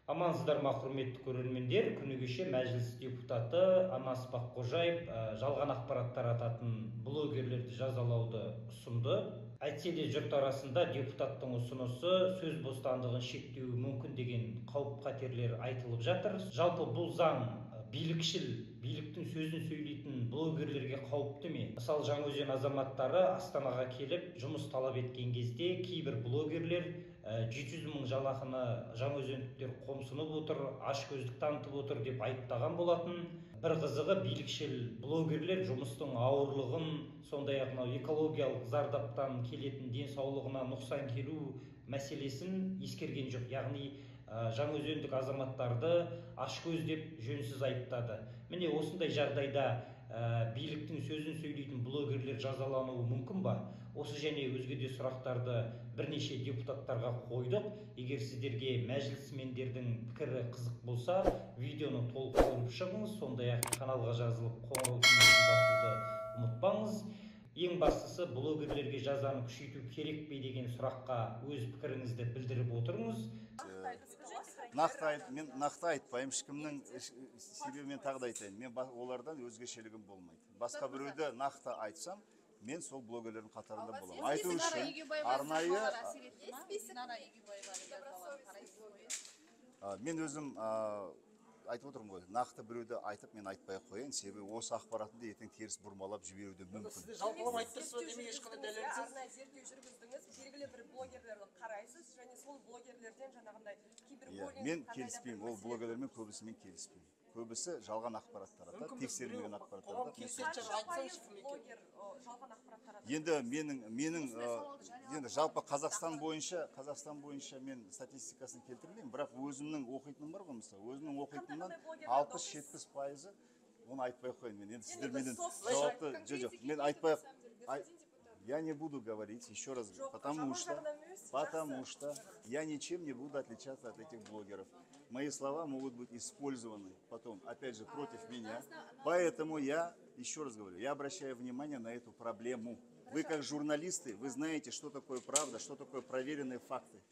Амансыздар ма, құрметті көрермендер? Күні кеше Мәжіліс депутаты Анас Баққожаев жалған ақпарат тарататын блогерлерді жазалауды ұсынды. Әйтсе де, жұрт арасында депутаттың ұсынысы сөз бостандығын шектеуі мүмкін деген қауіп қатерлер айтылып жатыр. Жалпы, бұл заң билікшіл, биліктің сөзін сөйлейтін блогерлерге қауіпті ме? Мысалы, Жаңаөзен азаматтары Астанаға келіп, жұмыс талап еткен кезде кейбір блогерлер 700 000 жалақыны жаңаөзендіктер қомсынып отыр, ашкөздік танытып отыр деп айыптаған болатын. Бір қызығы, билікшіл блогерлер жұмыстың ауырлығын, сондай ақ мынау экологиялық зардаптан келетін денсаулығына нұқсан келу мәселесін ескерген жоқ. Яғни жаңаөзендік азаматтарды ашкөз деп жөнсіз айыптады. Міне, осындай жағдайда биліктің сөзін сөйлейтін блогерлер жазалануы мүмкін ба? Осы және өзге де сұрақтарды бірнеше депутаттарға қойдық. Егер сіздерге мәжілісмендердің пікірі қызық болса, видеоны толық көріп шығыңыз. Сондай ақ каналға жазылып, қоңырау түймесін басуды ұмытпаңыз. Ең бастысы, блогерлерге жазаны күшейту керек пе деген сұраққа өз пікіріңізді білдіріп отырыңыз. Нақты айт, мен нақты айтпаймын ешкімнің, себебі мен тағы да айтайын, мен олардан өзгешелігім болмайды. Басқа біреуді нақты айтсам, мен сол блогерлердің қатарында боламын. Айту үшін арнайы мен өзім айтып отырмын ғой, нақты біреуді айтып, мен айтпай ақ қояйын, себебі осы ақпаратымды ертең теріс бұрмалап жіберуі де мүмкін. Сіз жалпылама айтып тұрсыз ба, демек, ешқандай дәлелсіз? Арнайы зерттеу жүргіздіңіз, белгілі бір блогерлерді қарайсыз және сол блогерлерден жаңағындай Иә, кибербуллинг мен қандай да бір келіспеймін ол мәселе- блогерлермен, көбісімен келіспеймін. Көбісі жалған ақпарат таратады, Мүмкін, біз тексерілмеген біреу ақпарат қоғам таратады. Мен келісетін Қанша шығар, пайыз айтсаңызшы, кім екенін. блогер жалған ақпарат таратады? Енді менің енді жалпы Қазақстан бойынша мен статистикасын келтірмеймін, бірақ өзімнің оқитыным бар ғой. Мысалы, өзімнің оқитынымнан Қандай блогерлерді 60-70%-ы, оны айтпай ақ қояйын мен енді, сіздер Енді менен біз жауапты, жоқ, мен айтпай ақ я не буду говорить, еще раз говорю, Жоқ, потому жаман что, жағынан емес, потому жақсы. что я ничем не буду отличаться от этих блогеров. Мои слова могут быть использованы потом, опять же, против меня. Поэтому я, еще раз говорю, я обращаю внимание на эту проблему. Вы как журналисты, вы знаете, что такое правда, что такое проверенные факты.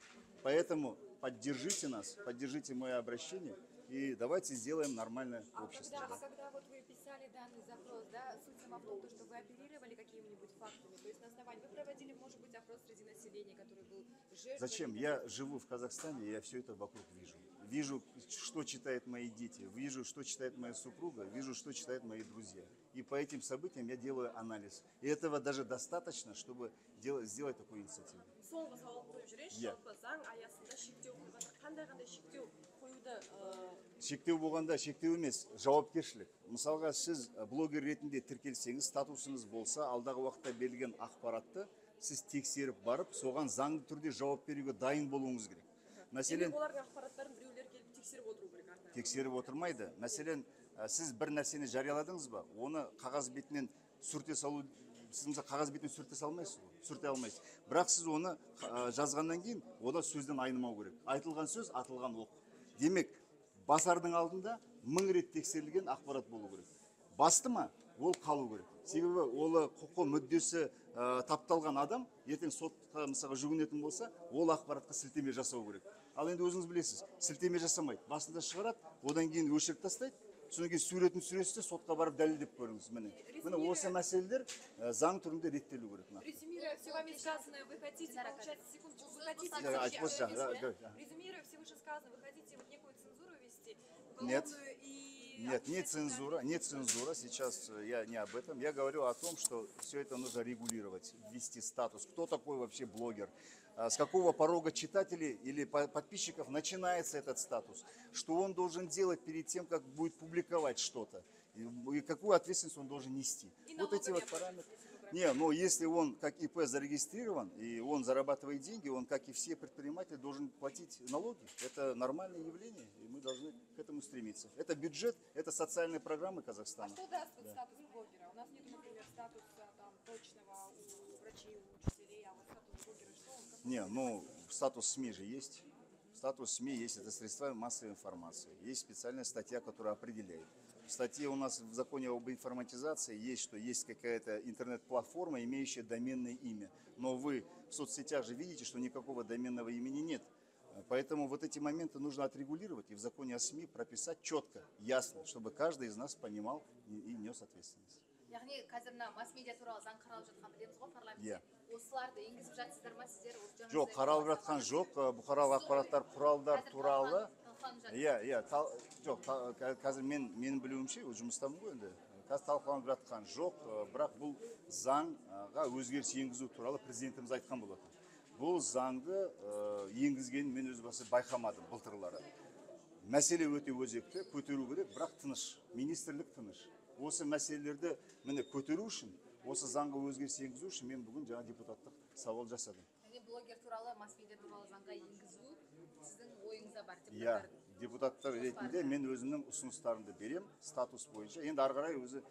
Поэтому поддержите нас, поддержите мое обращение, и давайте сделаем нормальное общество. А Да. когда вот вы писали данный запрос, да, суть сама в том, то, что вы оперировали какими-нибудь фактами, то есть на основании, вы проводили, может быть, опрос среди населения, который был жертвой? Зачем? Я живу в Казахстане, я все это вокруг вижу. Вижу, что читают мои дети, вижу, что читает моя супруга, вижу, что читают мои друзья. И по этим событиям я делаю анализ. И этого даже достаточно, чтобы сделать такую инициативу. Соңғы сауал қойып жіберейінші. Иә. Жалпы, заң аясында шектеу қойғанда қандай шектеу қоюды Шектеу болғанда, шектеу емес, жауапкершілік. Мысалға, сіз блогер ретінде тіркелсеңіз, статусыңыз болса, алдағы уақытта берілген ақпаратты сіз тексеріп барып, соған заңды түрде жауап беруге дайын болуыңыз керек. Мәселен, Демек, олардың ақпараттарын біреулер келіп тексеріп отыру керек арнайы. Тексеріп отырмайды. Мәселен, сіз бір нәрсені жарияладыңыз ба, оны қағаз бетінен сүрте салу, сіз, мысалы, қағаз бетінен сүрте салмайсыз ғой, сүрте алмайсыз. Бірақ сіз оны жазғаннан кейін, ода сөзден айнымау керек. Айтылған сөз — атылған оқ. Демек, басардың алдында мың рет тексерілген ақпарат болу керек. Басты ма, ол қалу керек. Себебі ол құқы мүддесі тапталған адам ертең сотқа, мысалға, жүгінетін болса, ол ақпаратқа сілтеме жасау керек. Ал енді өзіңіз білесіз, сілтеме жасамайды, басында шығарады, одан кейін өшіріп тастайды, содан кейін суретін түсіресіз де, сотқа барып дәлелдеп көріңіз. Міне, осы мәселелер заң түрінде реттелу керек нақты. Резюмируя все вами сказанное, вы хотите, получается, секундочку, вы хотите, Да, а, после, да. Резюмируя все вышесказанное, вы хотите вот некую цензуру ввести, Нет. уголовную и Нет, не цензура, не цензура. Сейчас я не об этом. Я говорю о том, что все это нужно регулировать, ввести статус. Кто такой вообще блогер? С какого порога читателей или подписчиков начинается этот статус? Что он должен делать перед тем, как будет публиковать что-то? И какую ответственность он должен нести? И Вот эти налоговые вот параметры. если вы Не, но если он как ИП зарегистрирован и он зарабатывает деньги, он, как и все предприниматели, должен платить налоги. Это нормальное явление, и мы должны к этому стремиться. Это бюджет, это социальные программы А Казахстана. что даст вот статус блогера? У нас нет, например, статуса там точного у врачей, у учителей, а вот статус блогера, что он? Как он Не, ну, статус СМИ же есть. Статус СМИ есть, это средства массовой информации. Есть специальная статья, которая определяет. В статье у нас в законе об информатизации есть, что есть какая-то интернет-платформа, имеющая доменное имя. Но вы в соцсетях же видите, что никакого доменного имени нет. Поэтому вот эти моменты нужно отрегулировать и в законе о СМИ прописать четко, ясно, чтобы каждый из нас понимал и нес ответственность. Яғни қазір мына масс медиа туралы заң қаралып жатқан, білеміз ғой, парламентте. Иә. Осыларды енгізіп жатсыздар ма сіздер осы жаңа Жоқ, қаралып жатқан жоқ. Бұқаралық ақпараттар құралдар Қазір туралы. Талқыланып жатыр. Иә, жоқ, қазір менің білуімше, ол жұмыстамын ғой енді. Қазір талқыланып жатқан жоқ, бірақ бұл заңға өзгеріс енгізу туралы президентіміз айтқан болатын. Бұл заңды енгізгенін мен өз басым байқамадым былтырлары. Мәселе өте өзекті, көтеру керек, бірақ тыныш, министрлік тыныш. Осы мәселелерді міне көтеру үшін, осы заңға өзгеріс енгізу үшін мен бүгін жаңа депутаттық сауал жасадым. Яғни блогер туралы, масс медиа туралы заңға енгізу сіздің ойыңызда бар, Иә, депутаттардың? Депутаттар ретінде мен өзімнің ұсыныстарымды берем статус бойынша. Енді ары қарай өзі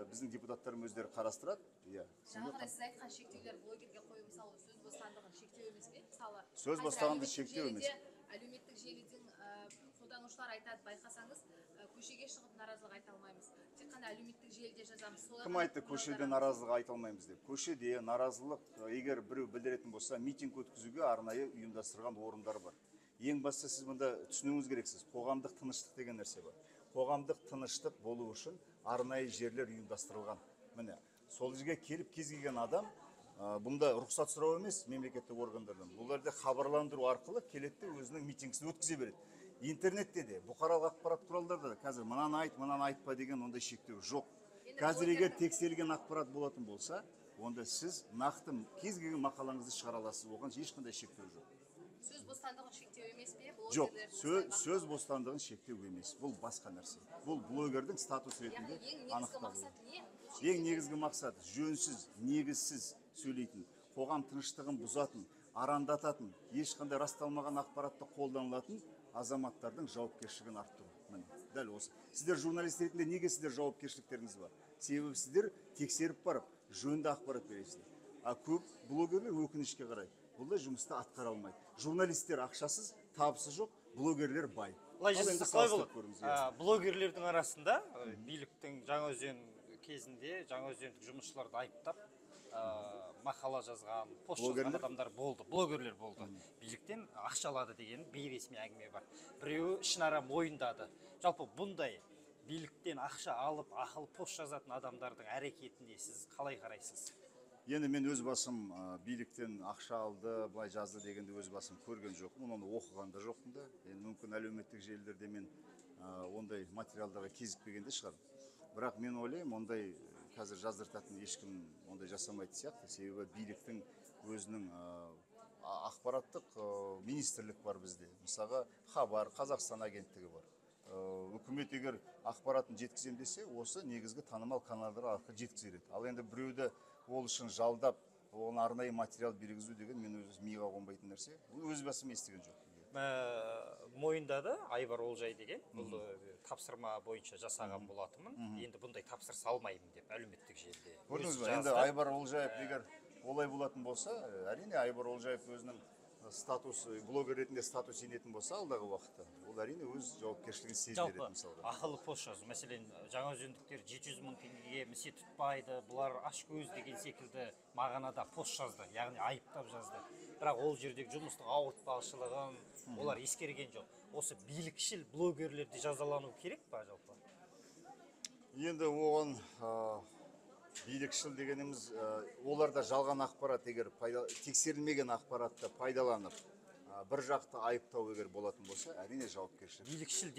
біздің депутаттарым өздері қарастырады. Иә. Жаңа ғана сіз айтқан шектеулер блогерге қою, мысалы, сөз бостандығын шектеу емес пе? Мысалы, Сөз қазір бостандығын әлеуметтік шектеу емес. Әлеуметтік желіден қолданушылар айтады, байқасаңыз, көшеге шығып наразылық айта алмаймыз, тек қана әлеуметтік желіде жазамыз. Солай Кім ғана айтты көңіл көшеде аударамыз. наразылық айта алмаймыз деп? Көшеде наразылық егер біреу білдіретін болса, митинг өткізуге арнайы ұйымдастырған орындар бар. Ең бастысы, сіз мұнда түсінуіңіз керексіз, қоғамдық тыныштық деген нәрсе бар. Қоғамдық тыныштық болу үшін арнайы жерлер ұйымдастырылған. Міне, сол жерге келіп кез келген адам бұнда рұқсат сұрау емес мемлекеттік органдардан. Бұл жерде хабарландыру арқылы келеді де өзінің митингісін өткізе береді. Интернетте де, бұқаралық ақпарат құралдарда да қазір мынаны айт, мынаны айтпа деген ондай шектеу жоқ. Енді Қазір егер блогердің- тексерілген ақпарат болатын болса, онда сіз нақты кез келген мақалаңызды шығара аласыз, оған ешқандай шектеу жоқ. Сөз бостандығын шектеу емес пе? Жоқ, Блогерлердің сөз бостандығын шектеу емес, бұл басқа нәрсе. Бұл блогердің статус ретінде Яғни ең негізгі анықталуы. мақсат не? Бұл Ең шектеудің? негізгі мақсат жөнсіз, негізсіз сөйлейтін, қоғам тыныштығын бұзатын, арандататын, ешқандай расталмаған ақпаратты қолданылатын азаматтардың жауапкершілігін арттыру. Міне, дәл осы. Сіздер журналист ретінде неге сіздер жауапкершіліктеріңіз бар? Себебі сіздер тексеріп барып, жөнді ақпарат бересіздер. А көп блогерлер, өкінішке қарай, бұндай жұмысты атқара алмайды. Журналистер ақшасыз, табысы жоқ, блогерлер бай. Былай Ал енді жасаса қалай салыстырып болады? көріңіз, иә. Блогерлердің арасында биліктің Жаңаөзен кезінде жаңаөзендік жұмысшыларды айыптап мақала жазған, пост жазған Блогерлер? адамдар болды, блогерлер болды. Биліктен ақша алады деген бейресми әңгіме бар. Біреуі ішінара мойындады. Жалпы бұндай биліктен ақша алып, ақыл пост жазатын адамдардың әрекетіне сіз қалай қарайсыз? Енді мен өз басым биліктен ақша алды, былай жазды дегенді өз басым көрген жоқпын, оны оқыған да жоқпын да. Енді мүмкін әлеуметтік желілерде мен ондай материалдарға кезікпеген де шығармын. Бірақ мен ойлаймын, ондай қазір жаздыртатын ешкім ондай жасамайтын сияқты. Себебі биліктің өзінің ақпараттық министрлік бар бізде. Мысалға, Хабар, Қазақстан агенттігі бар. Үкімет егер ақпаратын жеткіземін десе, осы негізгі танымал каналдар арқылы жеткізе береді. Ал енді біреуді ол үшін жалдап, оған арнайы материал бергізу деген мен өз миға қонбайтын нәрсе. Бұл өз басым естіген жоқпын. Мойындады Айбар Олжай деген, бұл тапсырма бойынша жасаған болатынмын, енді бұндай тапсырыс алмаймын деп әлеуметтік желіде Көрдіңіз өзі ба? Енді жазды. Айбар Олжаев егер олай болатын болса, әрине, Айбар Олжаев өзінің статусы, блогер ретінде статус енетін болса алдағы уақытта, ол әрине өз жауапкершілігін сезінер Жалпы еді мысалға. Ақылы пост жазу, мәселен, жаңаөзендіктер 700 мың теңгеге місе тұтпайды, бұлар ашкөз деген секілді мағынада пост жазды, яғни айыптап жазды. Бірақ ол жердегі жұмыстың ауыртпашылығын олар ескерген жоқ. Осы билікшіл блогерлер де жазалану керек па жалпы? Енді оған билікшіл дегеніміз, олар да жалған ақпарат егер тексерілмеген ақпаратты пайдаланып, бір жақты айыптау егер болатын болса, әрине, жауапкершілік. Билікшіл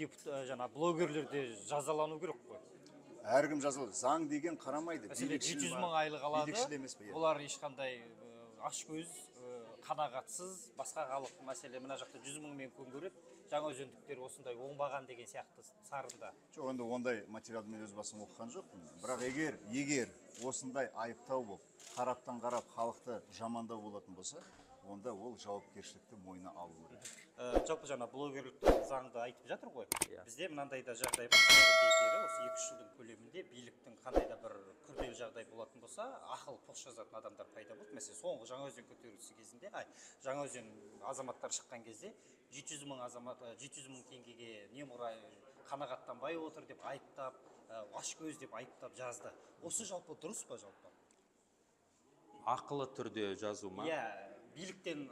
жаңа блогерлер де жазалану керек қой. Әркім жазалады, заң деген қарамайды. Мәселен, Билікшіл 700 ма, мың айлық алады, билікшіл емес пе, иә. Олар ешқандай ашкөз, қанағатсыз, басқа халық, мәселе, мына жақта 100 мыңмен күн көреді, жаңаөзендіктер осындай оңбаған деген сияқты сарында. Жоқ, енді ондай материалды мен өз басым оқыған жоқпын. Бірақ егер осындай айыптау болып, тараптан қарап халықты жамандау болатын болса, онда ол жауапкершілікті мойнына алу керек. Жалпы жаңа блогерлік туралы заңды айтып жатыр ғой. Иә. Бізде мынандай да жағдай бар. Соңғы кездері осы 2-3 жылдың көлемінде биліктің қандай да бір күрделі жағдай болатын болса, ақыл пост жазатын адамдар пайда болды. Мәселен, соңғы Жаңаөзен көтерілісі кезінде, ай, Жаңаөзен азаматтар шыққан кезде 700 мың азамат, 700 мың теңгеге немқұрай қанағаттанбай отыр деп айыптап, ашкөз деп айыптап жазды. Осы жалпы дұрыс па жалпы? Ақылы түрде жазу ма? Иә, биліктен,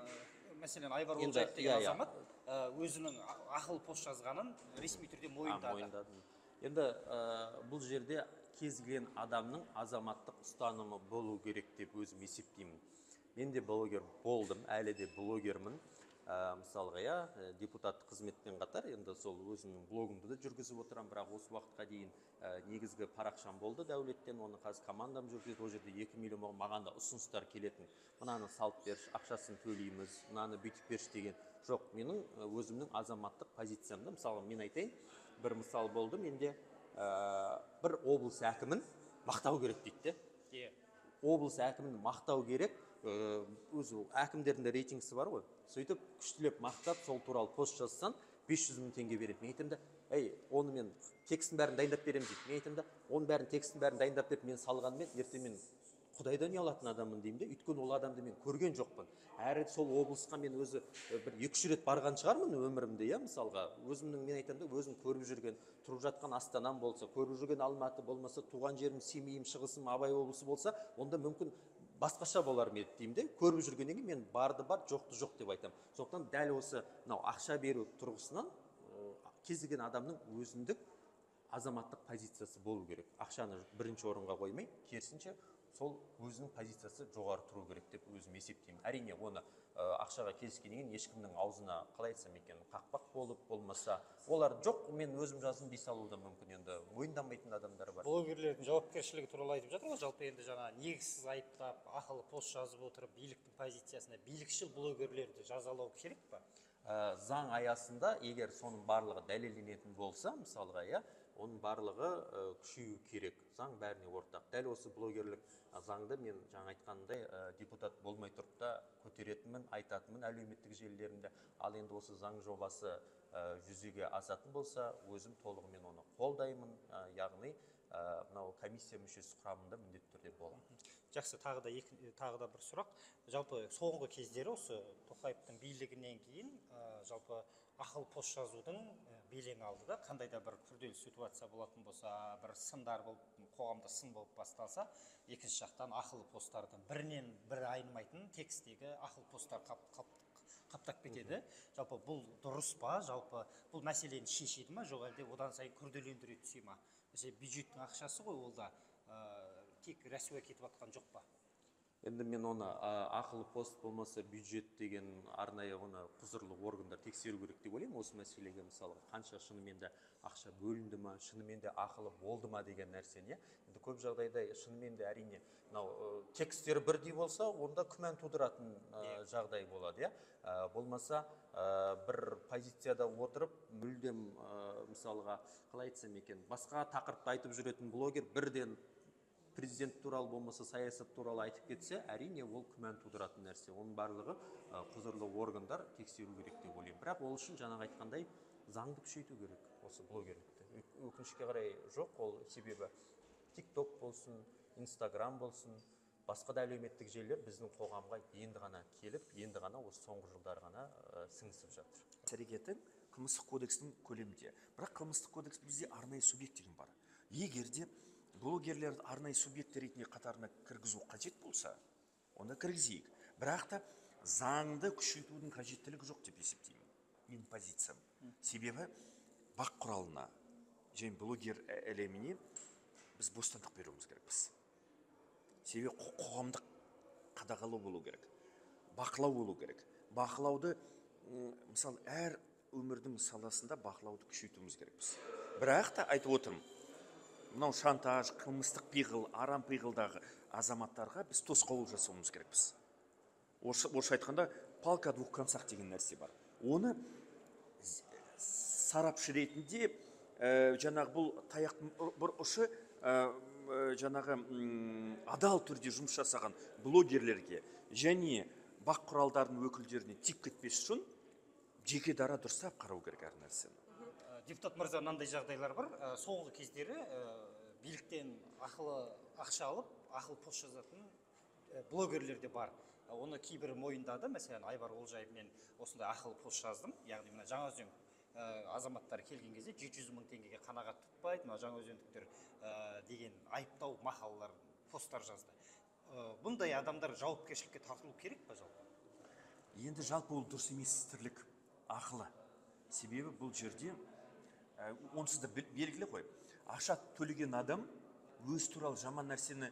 мәселен, Айбар Енді, Олжаев деген иә, иә. азамат Өзінің ақылы пост жазғанын ресми түрде мойындады. Мойындадым. Енді бұл жерде кез келген адамның азаматтық ұстанымы болу керек деп өзім есептеймін. Мен де блогер болдым, әлі де блогермін. Мысалға, иә, депутаттық қызметпен қатар енді сол өзімнің блогымды да жүргізіп отырамын, бірақ осы уақытқа дейін негізгі парақшам болды Дәулеттен, оны қазір командам жүргізеді. Ол жерде 2 миллион болған, маған да ұсыныстар келетін. Мынаны салып берші, ақшасын төлейміз, мынаны бүйтіп берші деген. Жоқ, менің өзімнің азаматтық позициямда, мысалы, мен айтайын, бір мысал болды, менде бір облыс әкімін мақтау керек дейді де. Облыс әкімін мақтау керек, өзі әкімдердің де рейтингісі бар ғой. Сөйтіп күштілеп мақтап, сол туралы пост жазсаң, 500 мың теңге береді. Мен айтамын да, әй, оны мен текстің бәрін дайындап беремін дейді. Мен айтамын да, оның бәрін, текстің бәрін дайындап беріп, мен салғанмен, ертең мен Құдайдан ұялатын адаммын деймін де, өйткені ол адамды мен көрген жоқпын. Әрі сол облысқа мен өзі бір 2-3 рет барған шығармын өмірімде, иә, мысалға. Өзімнің, мен айтамын да, өзім көріп жүрген, тұрып жатқан Астанам болса, көріп жүрген Алматы болмаса, туған жерім Семейім, Шығысым, Абай облысы болса, онда мүмкін басқаша болар ма еді деймін де. Көріп жүргеннен кейін мен барды бар, жоқты жоқ деп айтамын. Сондықтан дәл осы мынау ақша беру тұрғысынан кез келген адамның өзіндік азаматтық позициясы болу керек. Ақшаны бірінші орынға қоймай, керісінше сол өзінің позициясы жоғары тұру керек деп өзім есептеймін. Әрине, оны ақшаға келіскеннен кейін ешкімнің аузына, қалай айтсам екен, қақпақ болып, болмаса, олар жоқ, мен өзім жаздым дей салуы да мүмкін, енді мойындамайтын адамдар бар. Блогерлердің жауапкершілігі туралы айтып жатыр ғой, жалпы енді жаңа негізсіз айыптап, ақылы пост жазып отырып, биліктің позициясына билікшіл блогерлерді жазалау керек па? Заң аясында егер соның барлығы дәлелденетін болса, мысалға, иә, оның барлығы күшею керек. Заң бәріне ортақ. Дәл осы блогерлік заңды мен жаңа айтқанымдай, депутат болмай тұрып та көтеретінмін, айтатынмын әлеуметтік желілерімде. Ал енді осы заң жобасы жүзеге асатын болса, өзім толығымен оны қолдаймын. Яғни мынау комиссия мүшесі құрамында міндетті түрде боламын. Жақсы, тағы да бір сұрақ. Жалпы соңғы кездері осы Тоқаевтың билігінен кейін жалпы ақыл пост жазудың белең алды да, қандай да бір күрделі ситуация болатын болса, бір сындар болып, қоғамда сын болып басталса, екінші жақтан ақылы посттардың бірінен бірі айнымайтын текстегі ақыл посттар қаптап кетеді. Жалпы бұл дұрыс па? Жалпы бұл мәселені шешеді ма, жоқ әлде одан сайын күрделендіре түсе ма? Мәселен, бюджеттің ақшасы ғой, ол да тек рәсуа кетіп жатқан жоқ па? Енді мен оны ақылы пост болмаса бюджет деген арнайы оны құзырлы органдар тексеру керек деп ойлаймын. Осы мәселеге, мысалға, қанша шынымен де ақша бөлінді ма, шынымен де ақылы болды ма деген нәрсені. Енді көп жағдайда шынымен де, әрине, мынау тексттері бірдей болса, онда күмән тудыратын жағдай болады, иә. Болмаса бір позицияда отырып, мүлдем, мысалға, қалай айтсам екен, басқа тақырыпты айтып жүретін блогер бірден президент туралы болмаса саясат туралы айтып кетсе, әрине ол күмән тудыратын нәрсе. Оның барлығы құзырлы органдар тексеру керек деп ойлаймын. Бірақ ол үшін жаңағы айтқандай заңды күшейту керек осы блогерлікті. Өкінішке қарай жоқ, ол себебі TikTok болсын, Instagram болсын, басқа да әлеуметтік желілер біздің қоғамға енді ғана келіп, енді ғана осы соңғы жылдары ғана сіңісіп жатыр. Іс-әрекеті қылмыстық кодекстің көлемінде. Бірақ қылмыстық кодекс бізде арнайы субъект деген бар. Егер де блогерлерді арнайы субъект ретінде қатарына кіргізу қажет болса, онда кіргізейік. Бірақ та заңды күшейтудің қажеттілігі жоқ деп есептеймін. Менің позициям. Себебі бақ құралына және блогер әлеміне біз бостандық беруіміз керекпіз. Себебі қоғамдық қадағалау болу керек, бақылау болу керек. Бақылауды, мысалы, әр өмірдің саласында бақылауды күшейтуіміз керекпіз. Бірақ та айтып отырмын, мынау шантаж, қылмыстық пиғыл, арам пиғылдағы азаматтарға біз тосқауыл жасауымыз керекпіз. Орысша айтқанда, палка о двух концах деген нәрсе бар. Оны сарапшы ретінде, жаңағы бұл таяқтың бір ұшы, жаңағы адал түрде жұмыс жасаған блогерлерге және бақ құралдарының өкілдеріне тиіп кетпес үшін жеке дара дұрыстап қарау керек әр нәрсені. Депутат мырза, мынандай жағдайлар бар. Соңғы кездері биліктен ақылы ақша алып, ақылы пост жазатын блогерлер де бар. Оны кейбірі мойындады. Мәселен, Айбар Олжаев, мен осындай ақылы пост жаздым. Яғни мына Жаңаөзен азаматтары келген кезде 700 мың теңгеге қанағат тұтпайды, мына жаңаөзендіктер деген айыптау мақалалар, посттар жазды. Бұндай адамдар жауапкершілікке тартылу керек па жалпы? Енді жалпы ол дұрыс емес тірлік. Ақылы. Себебі бұл жерде онсыз да белгілі ғой. Ақша төлеген адам өз туралы жаман нәрсені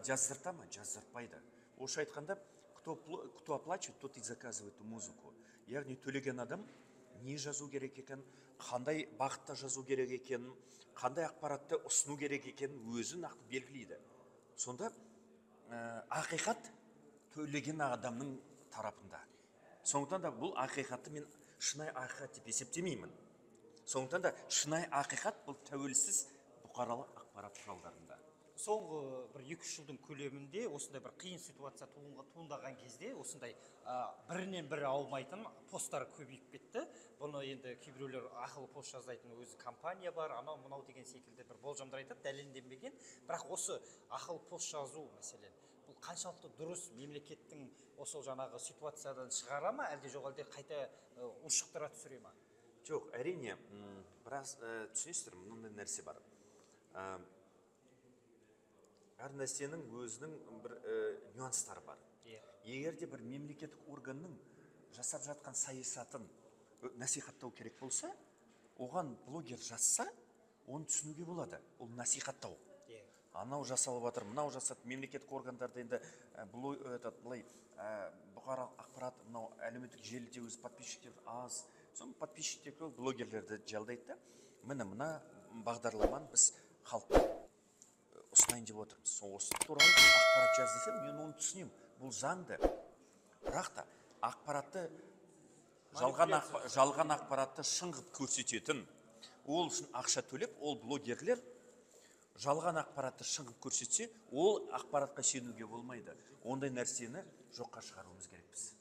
жаздырта ма? Жаздыртпайды. Орысша айтқанда, кто оплачивает, тот и заказывает музыку. Яғни төлеген адам не жазу керек екен, қандай бағытта жазу керек екенін, қандай ақпаратты ұсыну керек екенін өзі нақты белгілейді. Сонда ақиқат төлеген адамның тарапында. Сондықтан да бұл ақиқатты мен шынайы ақиқат деп есептемеймін. Сондықтан да шынайы ақиқат бұл тәуелсіз бұқаралық ақпарат құралдарында. Соңғы бір 2-3 жылдың көлемінде осындай бір қиын ситуация туындаған кезде осындай бірінен бірі аумайтын посттар көбейіп кетті. Бұны енді кейбіреулер ақылы пост жазайтын өзі компания бар, анау мынау деген секілді бір болжамдар айтады, дәлелденбеген. Бірақ осы ақылы пост жазу, мәселен, бұл қаншалықты дұрыс, мемлекеттің осы жаңағы ситуациядан шығара ма, әлде жоқ, әлде қайта ушықтыра түсіре ма? Жоқ, әрине, біраз түсінесіздер, мынандай нәрсе бар. Әр нәрсенің өзінің бір нюанстары бар. Егер де бір мемлекеттік органның жасап жатқан саясатын насихаттау керек болса, оған блогер жазса, оны түсінуге болады. Ол насихаттау. Анау жасалып жатыр, мынау жасады. Мемлекеттік органдарда енді этот, былай бұқаралық ақпарат, мынау әлеуметтік желіде өз подписчиктер аз. Соны подписчиктер көп, блогерлерді жалдайды да, міне мына бағдарламаны біз халыққа ұсынайын деп отырмыз. Сол осы туралы ақпарат жаз десе, мен оны түсінемін. Бұл заңды. Бірақ та ақпаратты жалған ақпаратты шын қылып көрсететін, ол үшін ақша төлеп, ол блогерлер жалған ақпаратты шын қылып көрсетсе, ол ақпаратқа сенуге болмайды. Ондай нәрсені жоққа шығаруымыз керекпіз.